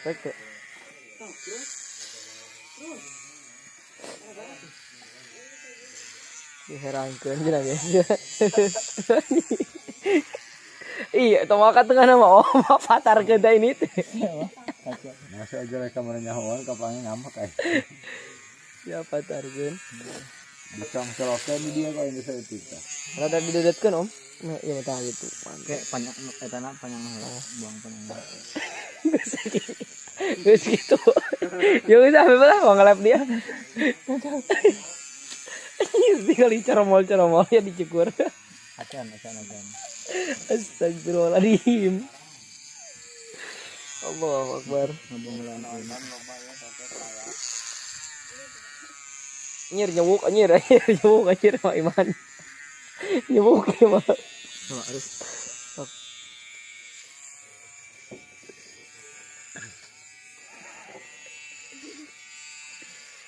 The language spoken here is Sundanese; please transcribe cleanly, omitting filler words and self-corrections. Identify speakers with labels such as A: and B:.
A: Rek teh. Diherangkeun jeung guys. Iya, itu mah tengah nama oh, patarkeun teh ini teh.
B: Masa aja lah kamar nyahoan kapangnya ngambek ay.
A: Ya patarkeun.
B: Bisa celokan di dia kalau bisa itu.
A: Rada didedetkeun, Om. Nah, iya mah gitu.
C: Kayak panjang eta na panjang heula, buang panjang.
A: Geus gitu. Geus gitu. Ya geus sampe lah mau ngelap dia. Anjir, tinggal diceromol-ceromol ya dicukur.
C: Acan, acan, acan.
A: Astagfirullahaladzim. Allahu Akbar. Nyir nyewuk anjir, anjir nyewuk anjir sama Iman. Nyewuk ya mah.
C: Coba harus.
A: Sok.